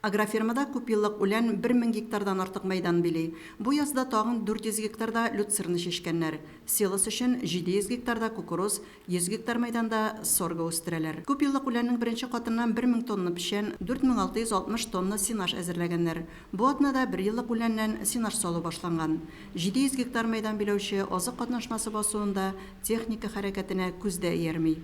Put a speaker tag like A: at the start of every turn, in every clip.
A: Агрофирмада күпьеллык үлән 1000 гектардан артык мәйдан били. Бу язда тагын 400 гектарда люцерна чәчкәннәр. Силос өчен 700 гектарда кукуруз, 100 гектар мәйданда сорго үстерәләр. Күпьеллык үләннең беренче катыннан 1000 тонна печән, 4660 тонна сенаж әзерләгәннәр. Бу атнада берьеллык үләннән сенаж салу башланган. 700 гектар мәйдан биләүче азык катнашмасы басуында техника хәрәкәтенә күз дә иярми.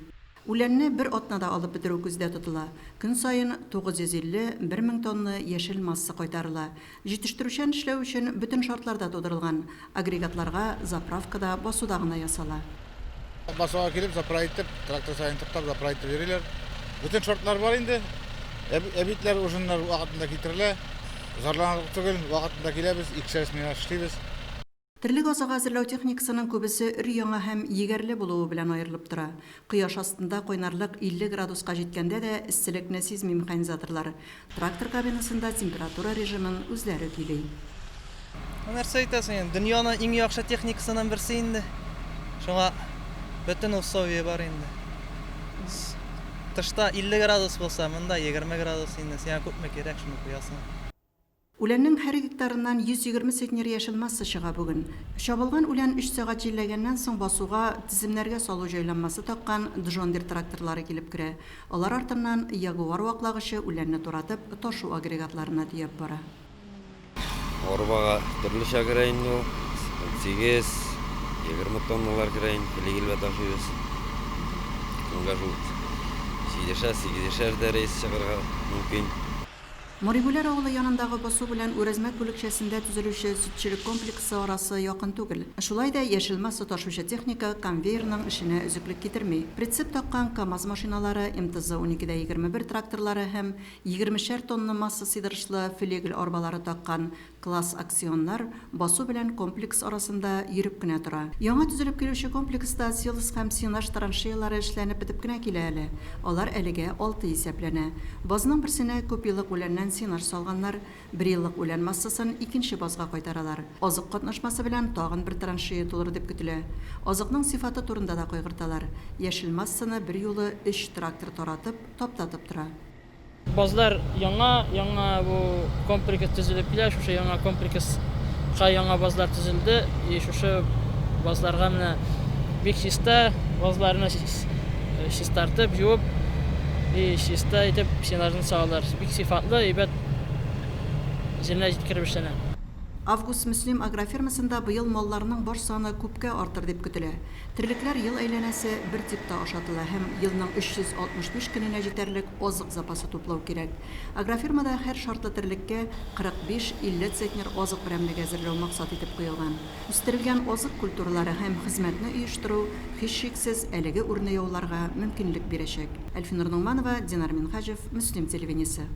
A: Үләнне бер атнада алып бетерү күздә тотыла. Көн саен 950, 1000 тонна яшел масса кайтарыла. Җитештерүчән эшләү өчен бөтен шартлар да тудырылган. Агрегатларга заправка да басуда гына ясала.
B: Басуга килеп, заправить итеп, трактор саен туктап, заправить итеп йөриләр. Бөтен шартлар бар инде. Әбитләр, ужиннар вакытында китерелә. Зарланырлык түгел, вакытында киләбез, икешәр смена эшлибез.
A: Терлек азыгы әзерләү техникасының күбесе өр-яңа һәм егәрле булуы белән аерылып тора. Кояш астында кайнарлык 50 градуска җиткәндә дә эсселекне сизми механизаторлар. Трактор кабинасында температура режимын үзләре көйли.
C: Ну, нәрсә әйтәсең инде, дөньяның иң яхшы техникасының берсе инде. Шуңа бөтен условие бар инде. Тышта 50 градус булса, монда 20 градус инде. Сиңа күпме кирәк, шуны куясың.
A: Үләннең һәр гектарыннан 120 центнер яшел масса чыга бүген. Чабылган үлән өч сәгать җилләгәннән соң басуга теземнәргә салу җайланмасы таккан Джондир тракторлары килеп керә. Алар артыннан Ягуар ваклагычы үләнне туратып, ташу агрегатларына төяп бара.
D: Арбага төрлечә керә инде ул. 18, 20 тонналар керә инде, флигельгә ташыйбыз. Көнгә шул җидешәр, сигезешәр дә рейс чыгарга мөмкин.
A: Морибүләр авылы янындагы басу белән Үрәзмәт бүлекчәсендә төзелүче сөтчелек комплексы арасы якын түгел. Шулай да яшел масса ташучы техника конвейерның эшенә өзеклек китерми. Прицеп таккан КАМАЗ машиналары, МТЗ уникедә 21 тракторлары һәм егермешәр тонна масса сыйдырышлы флигель арбалары таккан Класс акционнар басу белән комплекс арасында йөреп кенә тора. Яңа төзелеп килүче комплекста силос һәм сенаж траншеялары эшләнеп бетеп кенә килә әле. Алар әлегә алты исәпләнә. Базның берсенә күпьеллык үләннән сенаж салганнар, берьеллык үлән массасын икенче базга кайтаралар. Азык катнашмасы белән тагын бер траншея тулыр дип көтелә. Азыкның сыйфаты турында да кайгырталар. Яшел массаны берьюлы өч трактор таратып, таптатып тора.
E: Базлар яңа, яңа бу комплекс төзелеп килә. Шушы яңа комплекска яңа базлар төзелде. И шушы базларга менә бик чиста, базларны чистартып, юып, и чиста итеп сенажны салалар. Бик сыйфатлы, әйбәт җиренә җиткереп эшләнә.
A: Август-Мөслим агрофирмасында быел малларның баш саны күпкә артыр дип көтелә. Терлекләр ел әйләнәсе бер типта ашатыла һәм елның 365 көненә җитәрлек азык запасы туплау кирәк. Агрофирмада һәр шартлы терлеккә 45-50 центнер азык берәмлеге әзерләү максат итеп куелган. Үстерелгән азык культуралары һәм хезмәтне оештыру, һичшиксез, әлеге үрне яуларга мөмкинлек бирәчәк. Әлфинур Ногманова, Динар Минһаҗев, Мөслим телевидениесе.